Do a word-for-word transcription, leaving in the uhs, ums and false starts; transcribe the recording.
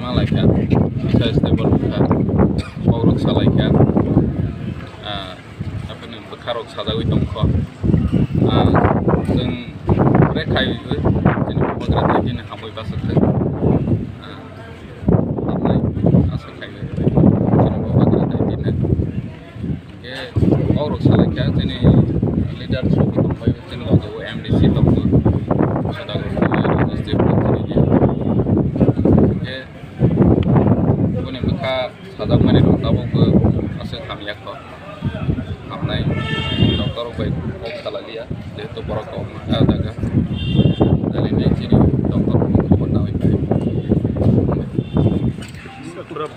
Salaikha, kisa stable wngkha, kokrok salaikha, ah, aboni bwkharok sajagwi tongkha. Ah, chwng pore khaiwi chini bubagra tei tini hamwi bachakha. Ah, hamnai asa khaiwi chini bubagra tei tini. Hingke kokrok salaikha chini leader songwi tongbai chini loge o M D C tongo. Sodagar district chini. Hingke boni bwkha sajakmani rok tabukbo aswk hamya kho. Hamnai doctor rok bai kok salaliya, jehetu borok kok ah jaga. Nalini chini doctor rok khobor nawi pai. Pura